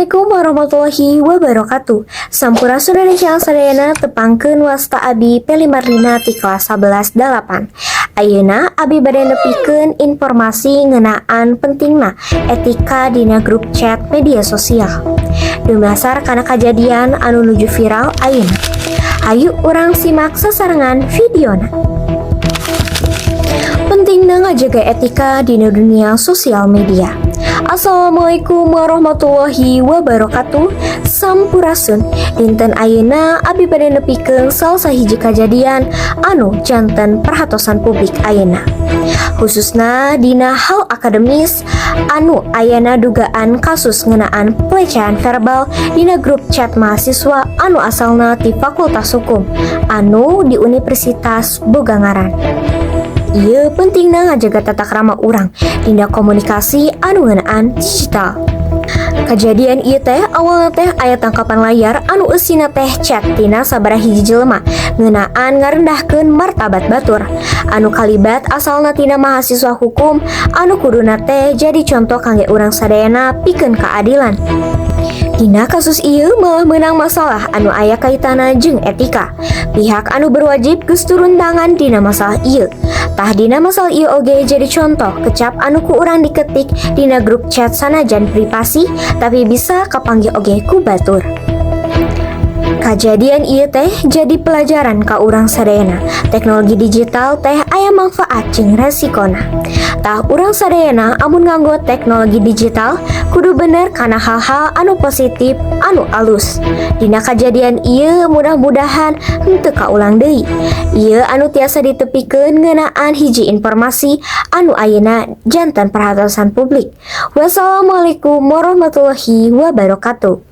Assalamualaikum warahmatullahi wabarakatuh. Sampurasun rencang sadayana, tepangkeun wasta abi Peli Marlina ti kelas 11 8. Ayeuna abi bade nepikeun informasi ngeunaan pentingna etika dina grup chat media sosial. Dumasar kana kajadian anu nuju viral ayeuna. Ayo urang simak sasarengan videona. Pentingna ngajaga etika dina dunia sosial media. Assalamualaikum warahmatullahi wabarakatuh. Sampurasun. Dinten ayeuna abi bade nepikeun salah sahiji kajadian anu janten perhatosan publik ayeuna. Khususna dina hal akademis anu ayana dugaan kasus ngeunaan pelecehan verbal dina grup chat mahasiswa anu asalna ti Fakultas Hukum anu di Universitas boga ngaran. Ieu pentingna ngajaga tata krama urang dina komunikasi anu ngeunaan digital. Kejadian ieu teh awalna teh aya tangkapan layar anu eusina teh chat tina sabaraha hiji jelema ngeunaan ngarendahkeun martabat batur. Anu kalibat asalna tina mahasiswa hukum anu kuduna teh jadi contoh kangge urang sadayana pikeun keadilan. Dina kasus ieu malah meunang masalah anu aya kaitana jeung etika. Pihak anu berwajib geus turun tangan dina masalah ieu. Tah, dina masalah ieu oge jadi contoh kecap anu ku urang diketik dina grup chat sanajan privasi, tapi bisa kapanggih oge ku batur. Kajadian ieu teh jadi pelajaran ka urang sadayana. Teknologi digital teh aya manfaat jeung resikona. Tah, urang sadayana amun nganggo teknologi digital kudu bener kana hal-hal anu positif, anu alus. Dina kajadian ieu mudah-mudahan henteu kaulang deui. Ieu anu tiasa ditepikeun ngeunaan hiji informasi anu ayeuna janten perhatosan publik. Wassalamualaikum warahmatullahi wabarakatuh.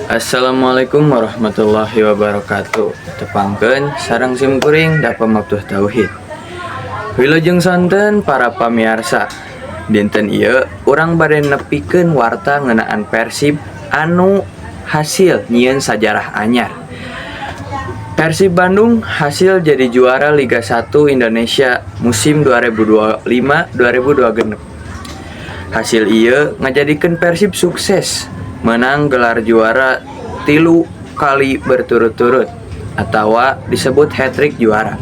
Assalamualaikum warahmatullahi wabarakatuh. Tepangkeun sareng sim kuring Dapa Maftuh Tauhid. Wilujeng sonten para pamiarsa. Dinten ieu urang bade nepikeun warta ngeunaan Persib anu hasil nyieun sajarah anyar. Persib Bandung hasil jadi juara Liga 1 Indonesia musim 2025-2026. Hasil ieu ngajadikeun Persib sukses menang gelar juara tilu kali berturut-turut atau disebut hat-trick juara.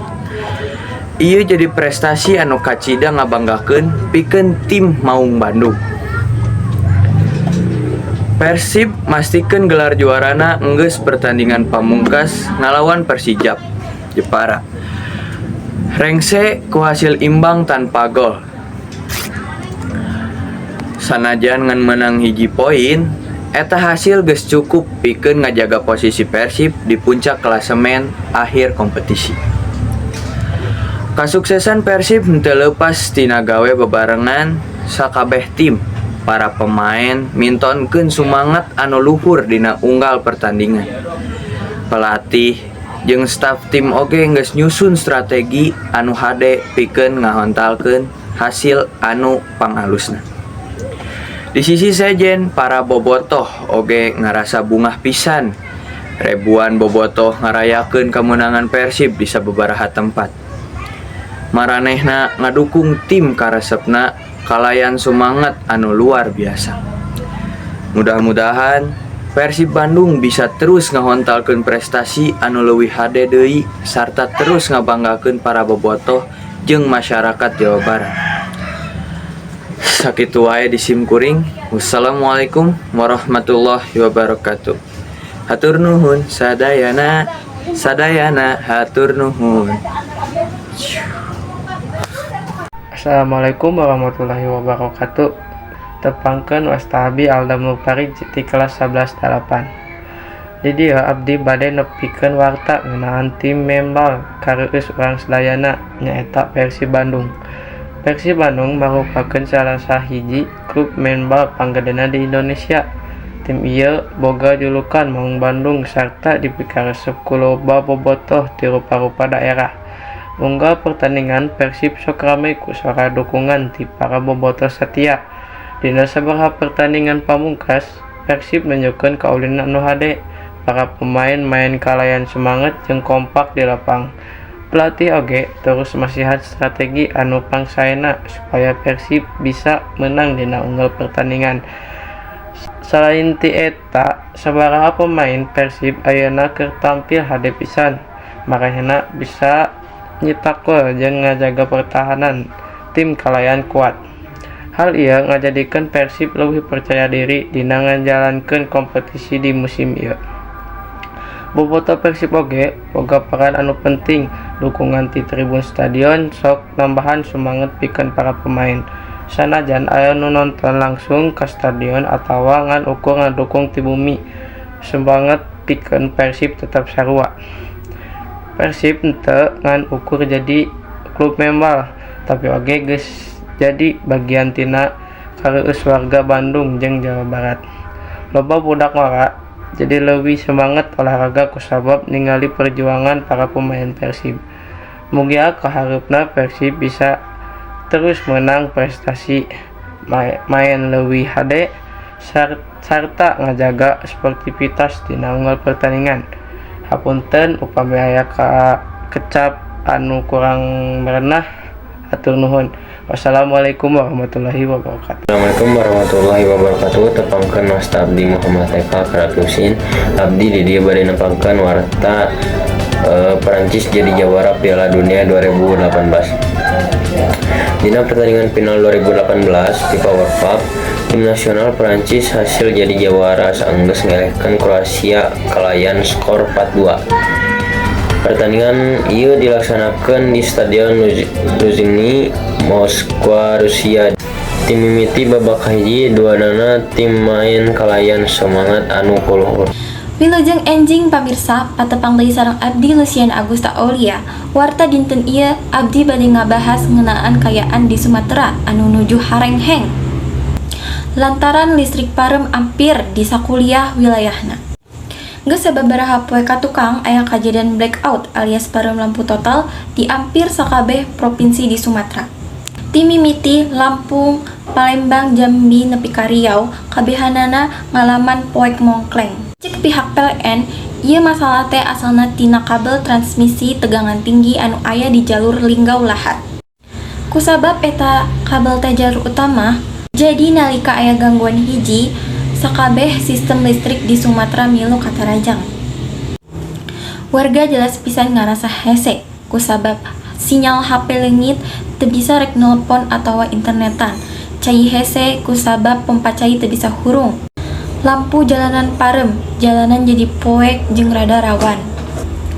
Ieu jadi prestasi anu kacida ngabanggakeun pikeun tim Maung Bandung. Persib mastikeun gelar juarana enggeus pertandingan pamungkas ngalawan Persijap Jepara. Rengse ku hasil imbang tanpa gol. Sanajan ngan menang 1 poin, eta hasil geus cukup pikeun ngajaga posisi Persib di puncak klasemen akhir kompetisi. Kasuksesan Persib henteu leupas tina gawe bebarengan sakabeh tim. Para pemain mintonkeun sumangat anu luhur dina unggal pertandingan. Pelatih jeung staf tim oge geus nyusun strategi anu hade pikeun ngahontalkeun hasil anu pangalusna. Di sisi sejen, para bobotoh oge ngarasa bungah pisan. Ribuan bobotoh ngarayakeun kemenangan Persib di sababaraha tempat. Maranehna ngadukung tim karesepna kalayan sumangat anu luar biasa. Mudah-mudahan Persib Bandung bisa terus ngahontalkeun prestasi anu leuwih hade deui sarta terus ngabanggakeun para bobotoh jeung masyarakat Jawa Barat. Sakitu wae di sim kuring. Wassalamualaikum warahmatullahi wabarakatuh. Hatur nuhun sadayana, sadayana hatur nuhun. Assalamualaikum warahmatullahi wabarakatuh. Tepangkeun wasta abi Alda Mupari ti kelas 11 8. Di dieu abdi bade nepikeun warta ngeunaan tim menbal kareueus urang sadayana, nyaeta Persib Bandung. Persib Bandung marupakeun salah sahiji klub menbal panggedena di Indonesia. Tim ieu boga julukan Maung Bandung sarta dipikaresep ku loba bobotoh ti rupa-rupa daerah. Unggal pertandingan, Persib sok rame ku sora dukungan ti para bobotoh satia. Dina sabaraha pertandingan pamungkas, Persib nunjukkeun kaulinan anu hade. Para pemain maen kalayan semangat jeung kompak di lapang. Pelatih oge terus masihan strategi anu pangsaena supaya Persib bisa meunang dina unggal pertandingan. Salain ti eta, sabaraha pemain Persib ayeuna keur tampil hade pisan. Maranehna bisa nyitak gol jeung ngajaga pertahanan tim kalayan kuat. Hal ieu ngajadikeun Persib leuwih percaya diri dina ngajalankeun kompetisi di musim ieu. Bobotoh Persib oge boga peran anu penting, dukungan ti tribun stadion sok nambahan sumanget pikeun para pemain. Sanajan aya nu nonton langsung ka stadion atawa ngan ukur ngadukung ti bumi, sumanget pikeun Persib tetep sarua. Persib henteu ngan ukur jadi klub membal, tapi oge geus jadi bagian tina kareueus warga Bandung jeung Jawa Barat. Loba budak ngora jadi leuwih semangat olahraga kusabab ningali perjuangan para pemain Persib. Mugia kahareupna Persib bisa terus meunang prestasi, maen leuwih hade, sarta ngajaga sportivitas dina unggal pertandingan. Hapunten upami aya kecap anu kurang merenah, hatur nuhun. Wassalamualaikum warahmatullahi wabarakatuh. Assalamualaikum warahmatullahi wabarakatuh. Tepangkeun, wasta abdi Muhammad Eka Kratusin. Abdi di dieu bade nepangkeun warta Perancis jadi jawara Piala Dunia 2018. Dina pertandingan final 2018 FIFA World Cup, tim nasional Perancis hasil jadi jawara saenggeus ngelehkeun Kroasia kalayan skor 4-2. Pertandingan ieu dilaksanakeun di Stadion Luzhniki, Moskwa, Rusia. Ti mimiti babak kahiji, duanana tim maen kalayan semangat anu luhur. Wilujeng enjing pamirsa, patepang deui sareng abdi Lucian Agusta Aulia. Warta dinten ieu abdi bade ngabahas ngeunaan kaayaan di Sumatera anu nuju harengheng lantaran listrik parem ampir di sakuliah wilayahna. Geus sababaraha poe katukang aya kajadian blackout alias parem lampu total di ampir sakabeh propinsi di Sumatera. Ti mimiti Lampung, Palembang, Jambi nepi ka Riau, kabehanana ngalaman poek mongkleng. Cek pihak PLN, ieu masalah teh asalna tina kabel transmisi tegangan tinggi anu aya di jalur Linggau Lahat. Kusabab eta kabel teh jalur utama, jadi nalika aya gangguan hiji, sakabeh sistem listrik di Sumatera milu katarajang. Warga jelas pisan ngarasa hese kusabab sinyal HP leungit, teu bisa rek nelpon atawa internetan. Cai hese kusabab pompa cai teu bisa hurung. Lampu jalanan parem, jalanan jadi poek jeung rada rawan.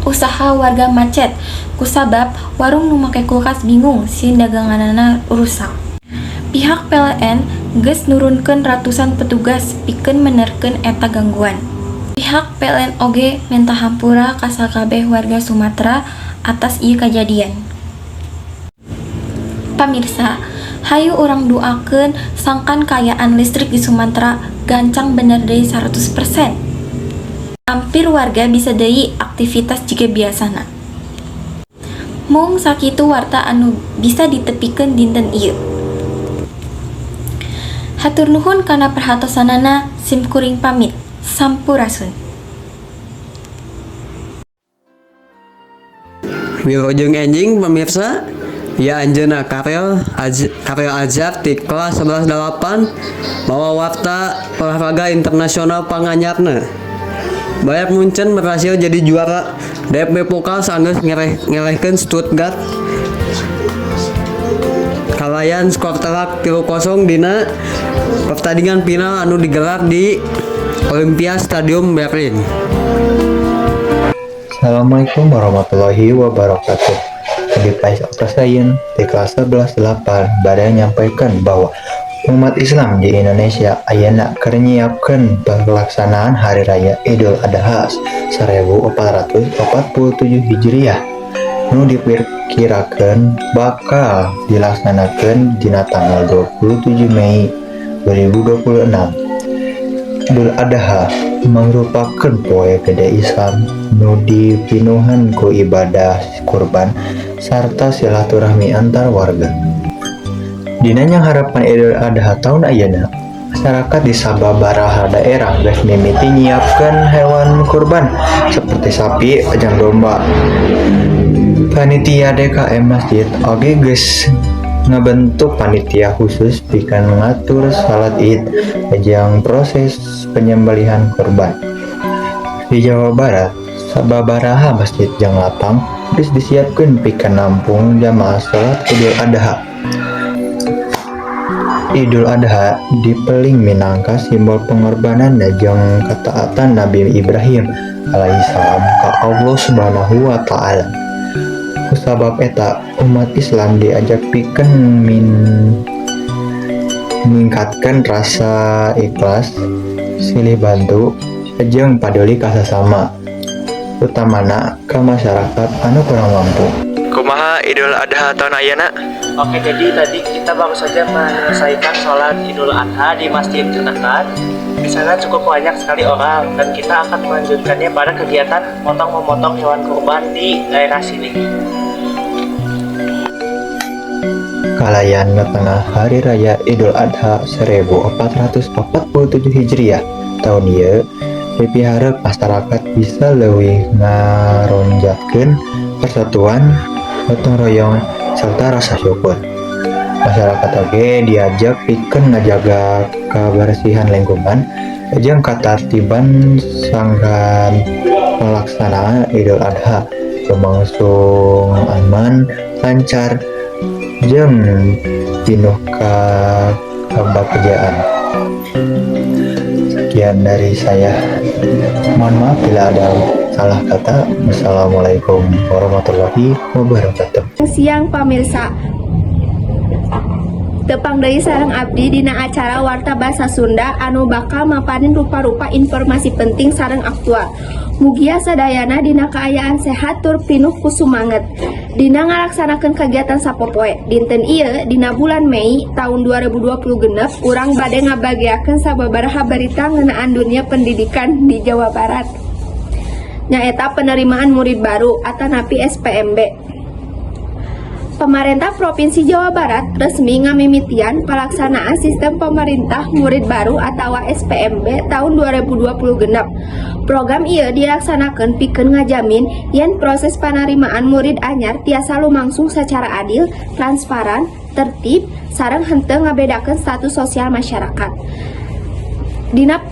Usaha warga macet kusabab warung nu make kulkas bingung sieun daganganana rusak. Pihak PLN geus nurunkeun ratusan petugas pikeun menerkeun eta gangguan. Pihak PLN oge menta hampura ka sakabeh warga Sumatera atas ieu kajadian. Pamirsa, hayu urang duakeun sangkan kaayaan listrik di Sumatera gancang bener deui 100%. Ampir warga bisa deui aktivitas jiga biasana. Mung sakitu warta anu bisa ditepikeun dinten ieu. Hatur nuhun kana perhatosanana, sim kuring pamit. Sampurasun. Wilujeng enjing pemirsa. Ya, anjeunna Karel Az Karel Azhar di kelas 11.8 mawa warta olahraga internasional panganyarna. Bayern Munchen berhasil jadi juara DFB Pokal sanggeus ngelehkeun Stuttgart kalayan skor telak 3-0 dina pertandingan final anu digelar di Olympia Stadium, Berlin. Assalamualaikum warahmatullahi wabarakatuh. Abdi Pais Oktasayin di kelas 11.8 bade nyampaikan bahwa umat Islam di Indonesia ayeuna keur nyiapkeun pelaksanaan Hari Raya Idul Adha 1447 Hijriah nu diperkirakan bakal dilaksanakan dina tanggal 27 Mei 2026. Idul Adha merupakan poe gede Islam nu dipinuhan ku ibadah kurban sarta silaturahmi antar warga. Dina nyanghareupan Idul Adha taun ayeuna, masyarakat di sababaraha daerah geus mimiti nyiapkeun hewan kurban seperti sapi jeung domba. Panitia DKM Masjid oge geus ngabentuk panitia khusus pikeun ngatur salat Id jeung proses penyembelihan kurban. Di Jawa Barat, sababaraha masjid jeung lapang geus disiapkeun pikeun nampung jamaah salat Idul Adha. Idul Adha dipeling minangka simbol pengorbanan jeung ketaatan Nabi Ibrahim alaihissalam ka Allah Subhanahu wa Ta'ala. Kusabab eta, umat Islam diajak pikeun ningkatkeun rasa ikhlas, silih bantu, jeung paduli ka sasama, utamana ka masyarakat anu kurang mampu. Kumaha Idul Adha tahun ayeuna? Oke, jadi tadi kita baru saja menyelesaikan sholat Idul Adha di masjid terdekat. Di sana cukup banyak sekali orang dan kita akan melanjutkannya pada kegiatan motong-memotong hewan kurban di daerah sini. Kalayan ngetengah Hari Raya Idul Adha 1447 Hijriah tahun ieu, dipiharep masyarakat bisa leuwih ngaronjatkeun persatuan, gotong royong, serta rasa syukur. Masyarakat oge diajak pikeun ngajaga kabersihan lingkungan jeung katartiban sangkan pelaksanaan Idul Adha lumangsung aman, lancar, jeung pinuh kabagjaan. Sekian dari saya. Mohon maaf bila ada salah kata. Wassalamualaikum warahmatullahi wabarakatuh. Siang, pamirsa. Tepang deui sareng abdi dina acara Warta Bahasa Sunda anu bakal maparin rupa-rupa informasi penting sareng aktual. Mugia sadayana dina kaayaan sehat tur pinuh ku sumanget dina ngalaksanakeun kegiatan sapopoe. Dinten ieu dina bulan Mei tahun 2020 genep, urang bade ngabagiakeun sababaraha berita ngeunaan dunia pendidikan di Jawa Barat, nyaeta penerimaan murid baru atanapi SPMB. Pemerintah Provinsi Jawa Barat resmi ngamimitian pelaksanaan sistem pemerintah murid baru atau SPMB tahun 2020 genep. Program ieu dilaksanakan pikeun ngajamin yen proses panerimaan murid anyar tiasa lumangsung secara adil, transparan, tertib, sareng henteu ngabedakeun status sosial masyarakat. Dina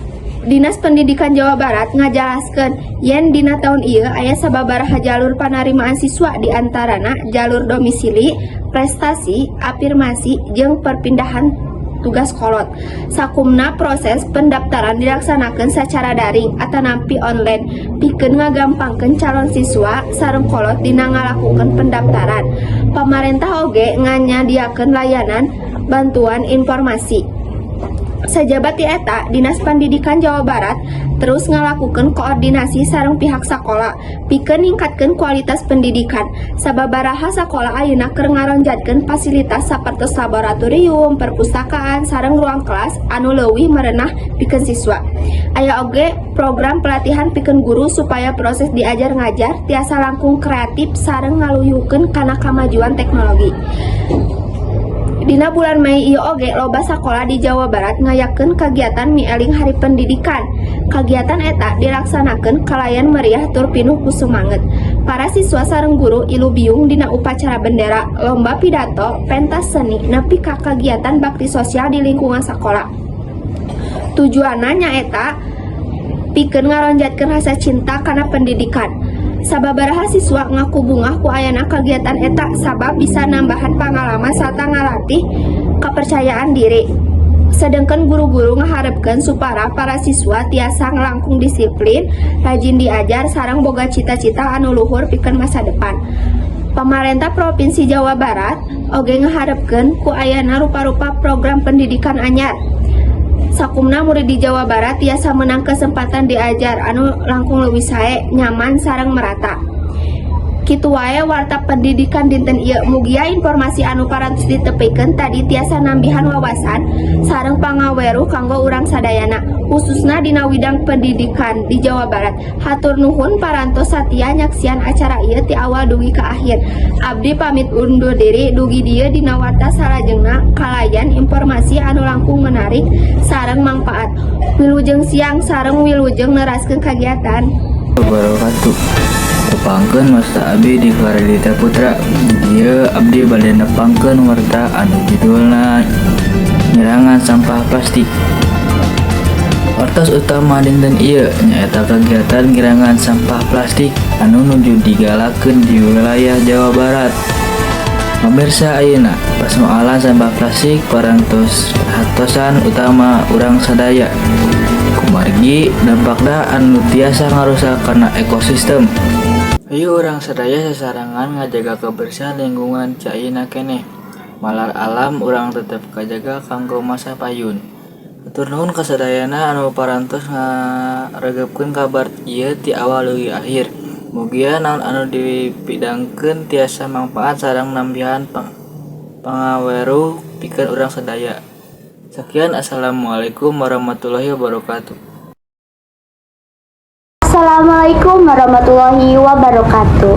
Dinas Pendidikan Jawa Barat ngajelaskeun yen dina tahun ieu aya sababaraha jalur panerimaan siswa, di antarana jalur domisili, prestasi, afirmasi, jeung perpindahan tugas kolot. Sakumna proses pendaftaran dilaksanakeun secara daring atanapi online pikeun ngagampangkeun calon siswa sareng kolot dina ngalakukeun pendaftaran. Pamarentah oge nganyadiakeun layanan bantuan informasi. Sajaba ti eta, Dinas Pendidikan Jawa Barat terus ngalakukeun koordinasi sareng pihak sakola pikeun ningkatkeun kualitas pendidikan. Sababaraha sakola ayeuna keur ngaronjatkeun fasilitas sapertos laboratorium, perpustakaan, sareng ruang kelas anu leuwih merenah pikeun siswa. Aya oge program pelatihan pikeun guru supaya proses diajar ngajar tiasa langkung kreatif sareng ngaluyukeun kana kamajuan teknologi. Dina bulan Mei ieu oge loba sakola di Jawa Barat ngayakeun kagiatan mieling Hari Pendidikan. Kagiatan eta dilaksanakeun kalayan meriah tur pinuh ku sumanget. Para siswa sareng guru ilubiung dina upacara bendera, lomba pidato, pentas seni, nepi ka kagiatan bakti sosial di lingkungan sakola. Tujuanna nyaeta pikeun ngaronjatkeun rasa cinta kana pendidikan. Sababaraha siswa ngaku bungah ku ayana kagiatan eta sabab bisa nambahan pangalaman sarta ngalatih kepercayaan diri. Sedangkan guru-guru ngaharepkeun supaya para siswa tiasa langkung disiplin, rajin diajar, sareng boga cita-cita anu luhur pikeun masa depan. Pemerintah Provinsi Jawa Barat oge ngaharepkeun ku ayana rupa-rupa program pendidikan anyar. Sakumna murid di Jawa Barat tiasa menang kesempatan diajar anu langkung leuwih sae, nyaman, sareng merata. Kitu wae warta pendidikan dinten ieu. Mugia informasi anu parantos ditepikeun tadi tiasa nambihan wawasan sareng pangaweruh kanggo urang sadayana, khususna dina widang pendidikan di Jawa Barat. Hatur nuhun parantos satia nyaksian acara ieu ti awal dugi ka akhir. Abdi pamit undur diri, dugi dieu dina warta salajengna kalayan informasi anu langkung menarik sareng mangpaat. Wilujeng siang sareng wilujeng neraskeun kagiatan. Wabarakatuh. Tepangkeun, wasta abdi di Faradita Putra. Di dieu abdi bade nepangkeun warta anu judulna Ngirangan Sampah Plastik. Wartos utama dinten ieu nyaeta kegiatan ngirangan sampah plastik anu nuju digalakeun di wilayah Jawa Barat. Pamirsa, ayeuna persoalan sampah plastik parantos perhatosan utama urang sadaya. Kumargi dampakna anu tiasa ngarusak kana ekosistem. Hayu urang sadaya sasarengan ngajaga kebersihan lingkungan ti ayeuna keneh. Malar alam urang tetep kajaga kanggo masa payun. Hatur nuhun kasadayana anu parantos ngaregepkeun kabar ieu ti awal dugi akhir. Mugia naon anu dipidangkeun tiasa mangpaat sareng nambihan pangaweruh pikeun urang sadaya. Sakian, assalamualaikum warahmatullahi wabarakatuh. Assalamualaikum warahmatullahi wabarakatuh.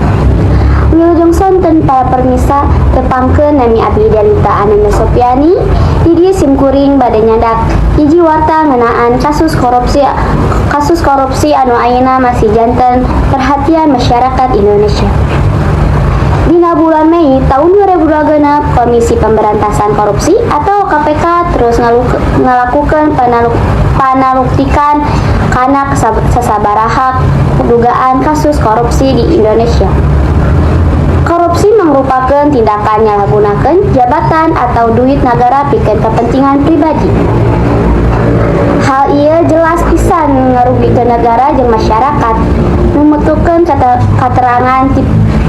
Wilujeng sonten para permisa, tepangkeun, nami abdi Delita Ananda Sopiani. Di dieu simkuring bade nyandak hiji warta ngeunaan kasus korupsi anu ayeuna masih janten perhatian masyarakat Indonesia. Dina bulan Mei tahun 2026, Komisi Pemberantasan Korupsi atau KPK terus ngalakukeun panaluktikan kana sasabaraha dugaan kasus korupsi di Indonesia. Korupsi merupakan tindakan nyalahgunakeun jabatan atau duit negara pikeun kepentingan pribadi. Hal ieu jelas pisan ngarugikeun negara jeung masyarakat. Numutkeun katerangan ti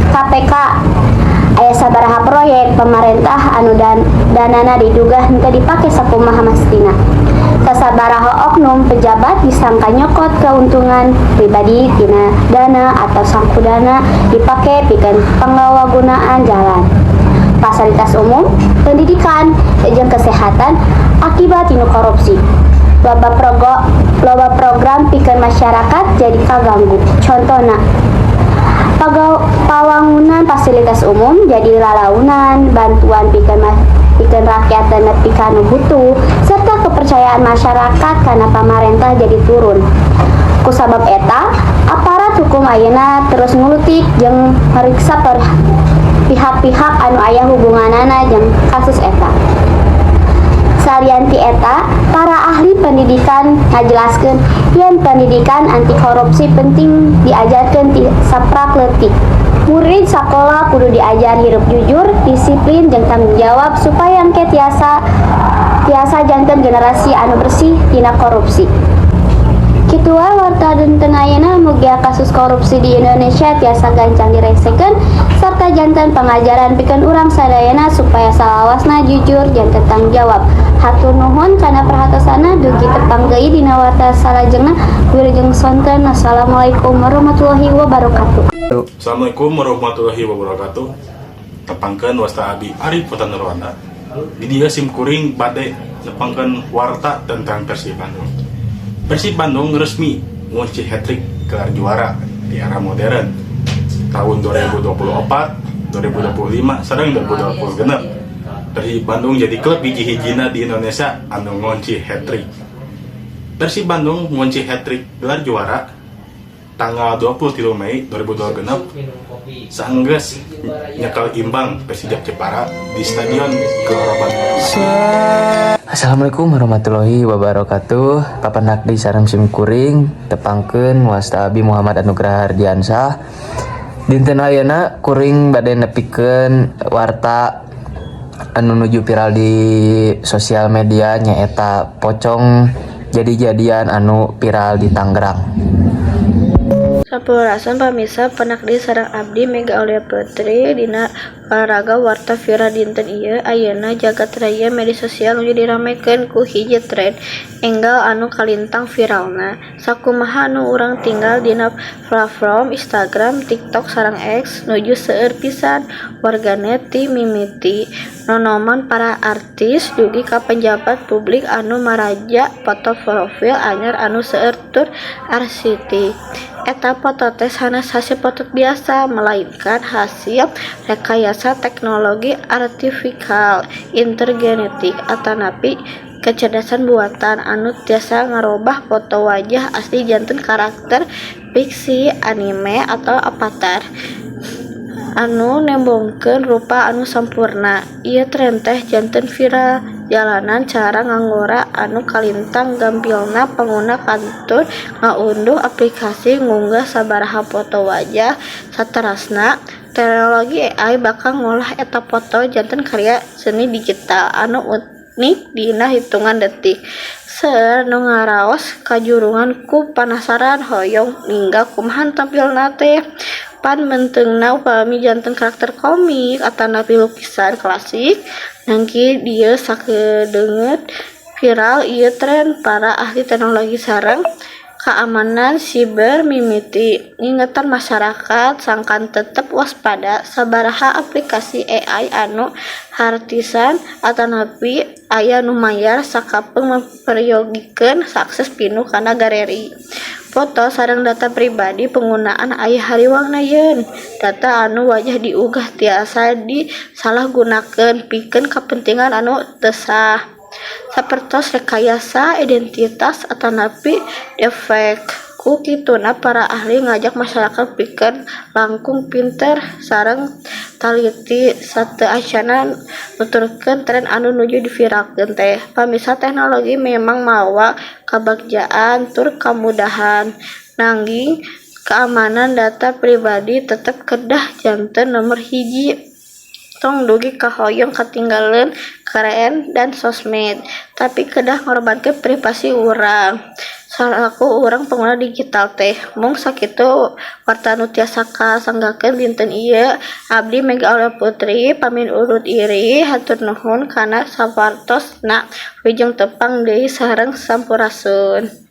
KPK, aya sabaraha proyek pemerintah anu danana diduga henteu dipake sakumaha mestina. Sasabaraha oknum pejabat disangka nyokot keuntungan pribadi tina dana atau sangkudana dipake pikeun pangawagunaan jalan, fasilitas umum, pendidikan, jeung kesehatan akibat tinu korupsi. Loba program pikeun masyarakat jadi kaganggu. Contohna, pawangunan fasilitas umum jadi lalaunan, bantuan pikeun rakyat dan nepi ka nu butuh, serta kepercayaan masyarakat kana pamarentah jadi turun. Kusabab eta, aparat hukum ayeuna terus ngulutik jeung mariksa pihak-pihak anu aya hubunganana jeung kasus eta. Salian ti eta, para ahli pendidikan ngajelaskeun yen pendidikan anti korupsi penting diajarkeun ti saprak leutik. Murid sakola kudu diajar hirup jujur, disiplin, jeung tanggung jawab supaya engke tiasa tiasa janten generasi anu bersih tina korupsi. Kitu wae warta dinten ayeuna, mugia kasus korupsi di Indonesia tiasa gancang diresekeun serta janten pangajaran pikeun urang sadayana supaya salawasna jujur jeung tanggung jawab. Hatur nuhun kana perhatosanna, dugi tepang deui dina warta salajengna. Wilujeng sonten. Assalamualaikum warahmatullahi wabarakatuh. Assalamualaikum warahmatullahi wabarakatuh. Tepangkeun, wasta abdi Arif Kota Nurwanda. Di dieu sim kuring bade nepangkeun warta tentang Persib Bandung. Persib Bandung resmi ngunci hat-trick gelar juara di era modern tahun 2024, 2025, sareng 2026. Persib Bandung jadi klub hiji-hijina di Indonesia anu ngunci hat-trick. Persib Bandung ngunci hat-trick gelar juara tanggal 23 Mei 2026 sanggeus nyekel imbang Persijap Jepara di Stadion Gelora Bandung. Assalamualaikum warahmatullahi wabarakatuh. Papendak deui sareng sim kuring. Tepangkeun, wasta abdi Muhammad Anugrah Ardiansah. Dinten ayeuna kuring bade nepikeun warta anu nuju viral di sosial media, nyaeta pocong jadi-jadian anu viral di Tangerang. Sampurasun pamirsa, pendak deui sareng abdi Mega Aulia Putri dina olahraga. Warta viral dinten ieu. Ayeuna jagat raya media sosial nuju diramekeun ku hiji tren enggal anu kalintang viralna. Sakumaha anu urang tingal dina platform Instagram, TikTok sareng X, nuju seueur pisan warganet ti mimiti nonoman para artis dugi ka pejabat publik anu maraja foto profil anyar anu seueur tur arsitik. Eta foto teh sanes hasil foto biasa, melainkan hasil rekayasa teknologi artificial intelligence atanapi kecerdasan buatan anu tiasa ngarobah foto wajah asli janten karakter. Fiksi, anime atau avatar anu nembongkeun rupa anu sampurna. Ieu tren teh janten viral jalanan cara ngangora anu kalintang gampilna. Pangguna kantun ngaunduh aplikasi, ngunggah sabaraha foto wajah, saterasna teknologi AI bakal ngolah eta foto janten karya seni digital anu unik dina hitungan detik. Seueur nu ngaraos kajurungan ku panasaran hoyong ninggal kumaha tampilna teh. Pan menteungna upami janten karakter komik atanapi lukisan klasik. Nangki dieu sakedeungeut viral ieu tren, para ahli teknologi sareng kaamanan siber mimiti ngingetan masyarakat sangkan tetep waspada. Sabaraha aplikasi AI anu hartisan atanapi aya nu mayar sakapeung memperyogikeun akses pinuh kana galeri. Foto sareng data pribadi panggunaan aya hariwangna yeun. Data anu wajah diunggah tiasa disalahgunakeun pikeun kapentingan anu teu sah, sapertos rekayasa identitas atanapi deepfake. Ku kituna para ahli ngajak masyarakat pikeun langkung pinter sareng taliti sateuacanna nuturkeun tren anu nuju diviralkeun teh. Pamirsa, teknologi memang mawa kabagjaan tur kamudahan, nanging keamanan data pribadi tetep kedah janten nomer hiji. Tong dugi ka hoyong katinggaleun tren di sosmed, tapi kedah ngorbankeun privasi urang salaku urang pengguna digital teh. Mung sakitu warta nu tiasa kasanggakeun dinten ieu. Abdi Mega Aulia Putri pamit undur diri, hatur nuhun kana sapertosna, wilujeng tepang deui sareng sampurasun.